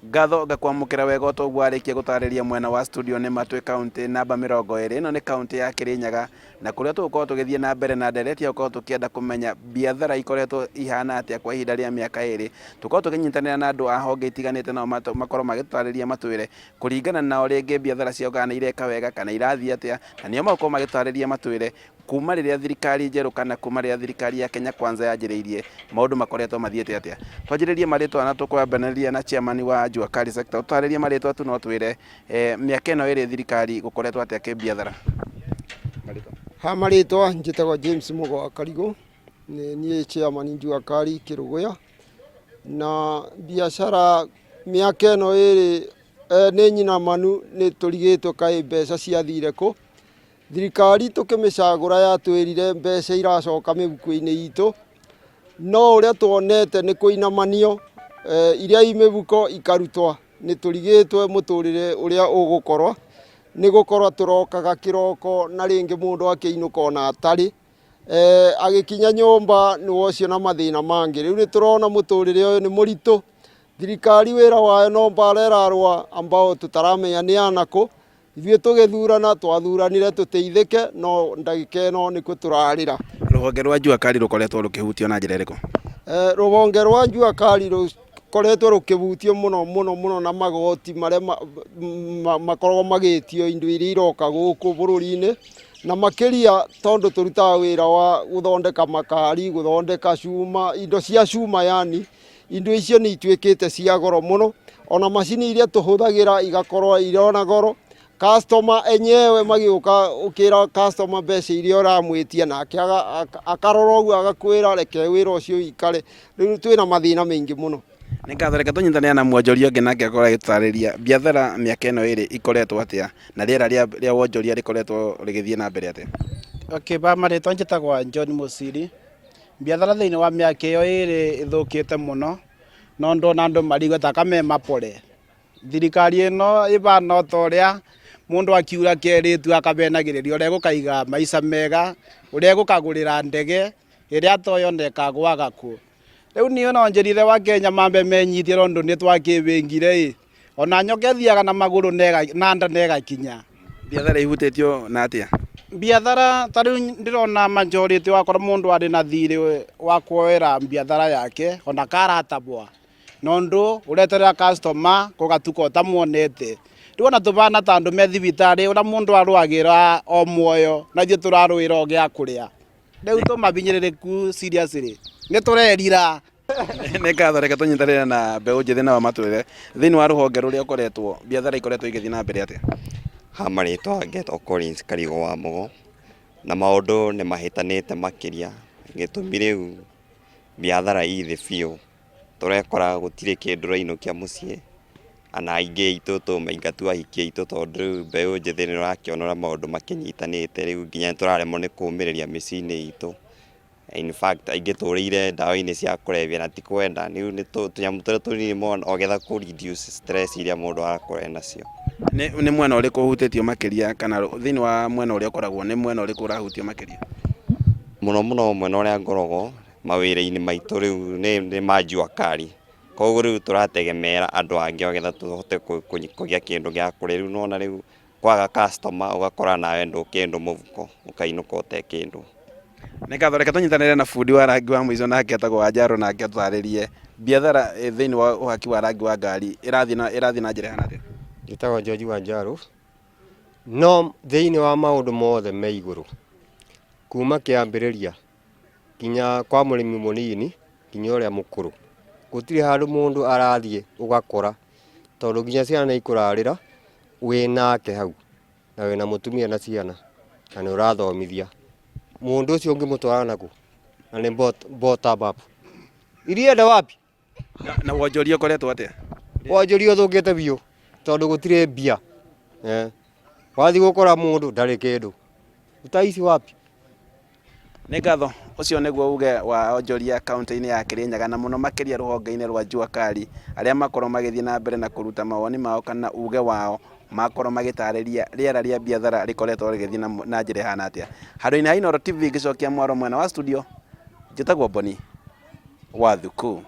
Ngatho ngakwamũkĩra wega o ta ũguo arĩkia gũtarĩria mwena wa studio nĩ ma twĩ kaũntĩ namba 20 ĩno nĩ kaũntĩ ya Kĩrĩnyaga na kũrĩa tũgũkorwo tũgĩthiĩ na mbere na ndereti ya gũkorwo tũkĩenda kũmenya biathara ikoretwo ihana atĩa kwa ihinda rĩa mĩaka ĩrĩ. Tũkorwo tũkĩnyitanĩra na andũ a honge itiganĩte nao makorwo magĩtũtarĩria matwĩre kũringana nao rĩngĩ biathara ciao kana nĩ ireka wega kana irathiĩ atĩa, na nĩo magũkorwo magĩtũtarĩria matwĩre kuma rĩrĩa thirikari njerũ kana kuma rĩrĩa thirikari ya Kenya Kwanza yanjĩrĩirie maũndũ makoretwo mathiĩte atĩa. Twanjĩrĩrie marĩtwa na tũkwambanĩria na chairman wa Jua Kali sector, ũtũtarĩrie marĩtwa tu no twĩre mĩaka ĩno ĩrĩ thirikari gũkoretwo atĩa kĩbiathara. Ha marĩtwa njĩtagwo James Mũgo wa Karigũ, nĩ niĩ chairman Jua Kali Kĩrũgũya, na biacara mĩaka ĩno ĩrĩ nĩ nyinamanu nĩ tũrigĩtwo kaĩ mbeca ciathire kũ. Thirikari tũkĩmĩcagũra yatwĩrire mbeca iracoka mĩhuko-inĩ itũ, no ũrĩa tuonete nĩ kũinamanio, iria i mĩhuko ikarutwo, nĩ tũrigĩtwo mũtũrĩre ũrĩa ũgũkorwo, nĩ gũkorwo tũrokaga kĩroko na rĩngĩ mũndũ akĩinũka ona atarĩ, agĩkinya nyũmba nĩ ũcio na mathĩna mangĩ. Rĩu nĩ tũrona mũtũrĩre ũyũ nĩ mũritũ, thirikari wĩra wayo no mbara ĩrarũa ambao tũtaramenya nĩ ya nakũ. Ithuĩ tũgĩthurana twathuranire tũteithĩke no ndagĩka ĩno nĩkuo tũrarĩra. Rũhonge rwa Jua Kali rũkoretwo rũkĩhutio na njĩra ĩrĩkũ? Rũhonge rwa Jua Kali rũkoretwo rũkĩhutio mũno mũno mũno na magoti marĩa makoragwo magĩtio indo iria iroka gũkũ bũrũri-inĩ, na makĩria tondũ tũrutaga wĩra wa gũthondeka makari, gũthondeka cuma, indo cia cuma yani. Indo icio nĩ ituĩkĩte cia goro mũno, ona macini iria tũhũthagĩra igakorwo irĩ ona goro. Customer enyewe magĩũka ũkĩra customer mbeca iria ũramwĩtia nake akarora ũguo agakwĩra reke wĩra ũcio ũikare. Rĩu twĩna mathĩna maingĩ mũno. Nĩ ngatho, reke tũnyitanĩre na mwonjoria ũngĩ nake akorwo agĩtũtarĩria biathara mĩaka ĩno ĩrĩ ikoretwo atĩa na rĩera rĩa wonjoria rĩkoretwo rĩgĩthiĩ na mbere atĩa. Okay, ba marĩtwa njĩtagwo John Mũciri. Biathara thĩinĩ wa mĩaka ĩyo ĩrĩ ĩthũkĩte mũno, no ndona andũ marigwo taka me mapore. Thirikari ĩno ĩbana o ta ũrĩa mũndũ akiura kerĩtu akabenagĩrĩria ũrĩa egũkaiga maica mega, ũrĩa egũkagũrĩra ndege ĩrĩa atoĩ ona ĩkagũaga kũ. Rĩu niĩ no njĩrire Wakenya mambe menyitie tondũ nĩ twakĩbĩngire ĩ. Ona nyoka ĩthiaga na magũrũ na nda na ĩgakinya. Biathara ihutĩtio na atĩa? Biathara ta rĩu ndĩrona majority wakorwo mũndũ arĩ na thirĩ wa kuoera biathara yake ona karatabwa nondu ũreterera customer gũgatuka ũtamuonete. Rĩu ona tũbana ta andũ me thibitarĩ ũrĩa mũndũ arũagĩra o muoyo na ithuĩ tũrarũĩra o gĩa kũrĩa. Rĩu tũmabinyĩrĩrĩku seriously nĩ tũrerira. Nĩ ngatho, reke tũnyitanĩre na mbeũ njĩthĩ nao matwĩre thĩinĩ wa rũhonge rũrĩa ũkoretwo biathara ikoretwo igĩthiĩ na mbere atĩa? Ha marĩtwa ngetwo Collins Karigũ wa Mũgo, na maũndũ nĩ mahĩtanĩte makĩria, gĩtũmi rĩu biathara ĩ thĩ biũ, tũrekora gũtirĩ kĩndũ ũrainũkia mũciĩ, na aingĩ aitũ tũmaingatu ahiki aitũ tondũ rĩu mbeũ njĩthĩ nĩ ũrakĩona ũrĩa maũndũ makĩnyitanĩte rĩu nginya nĩ tũraremwo nĩ kũmĩrĩria mĩciĩ-inĩ itũ. In fact aingĩ tũrĩire ndawa-inĩ cia kũrebia na ti kwenda, rĩu nĩ tũnyamũ tũrĩa tũnini mũno o getha kũ reduce stress iria mũndũ arakorwo enacio. Nĩ mwena ũrĩkũ ũhutĩtio makĩria kana thĩinĩ wa mwena ũrĩa ũkoragwo nĩ mwena ũrĩkũ ũrahutio makĩria? Mũno mũno mwena ũrĩa ngoragwo mawĩra-inĩ maitũ rĩu nĩ ma jua kali, koguo rĩu tũrategemera andũ angĩ o getha tũhote kũgĩa kĩndũ gĩa kũrĩa, rĩu nĩ wona rĩu kwaga customer ũgakora nawe ndũ kĩndũ mũhuko ũkainũka ũtarĩ kĩndũ. Nĩ ngatho, reke tũnyitanĩre na bundi wa rangi wa mũico nake etagwo Wanjarũ nake atũtarĩrie biathara thĩinĩ wa ũhaki wa rangi wa ngari ĩrathiĩ na ĩrathiĩ na njĩra ĩhana atĩa. Njĩtagwo George Wanjarũ, no thĩinĩ wa maũndũ mothe me igũrũ, kuma kĩambĩrĩria nginya kwa mũrĩmi mũnini nginya ũrĩa mũkũrũ, gũtirĩ handũ mũndũ arathiĩ ũgakora, tondũ nginya ciana nĩ ikũrarĩra wĩ nake hau, na wĩna mũtumia na ciana, na nĩ ũrathomithia. Mũndũ ũcio ũngĩmũtwara nakũ? Na nĩ bottom up. Irienda wapi? Na wonjoria ũkoretwo atĩa? Wonjoria ũthũkĩte biũ tondũ gũtirĩ mbia. Eh. Wathiĩ gũkora mũndũ ndarĩ kĩndũ. Utaishi wapi? Nĩ ngatho, ũcio nĩguo uge wa onjoria kaunti-inĩ ya Kĩrĩnyaga na mũno makĩria rũhonge-inĩ rwa Jua Kali arĩa makorwo magĩthiĩ na mbere na kũruta mawoni mao kana uge wao makorwo magĩtarĩria rĩera rĩa biathara rĩkoretwo rĩgĩthiĩ na njĩra ĩhana atĩa. Handũ-inĩ ha Inooro TV ngĩcokia mwaro mwena wa studio, njĩtagwo Boni wa Thuku.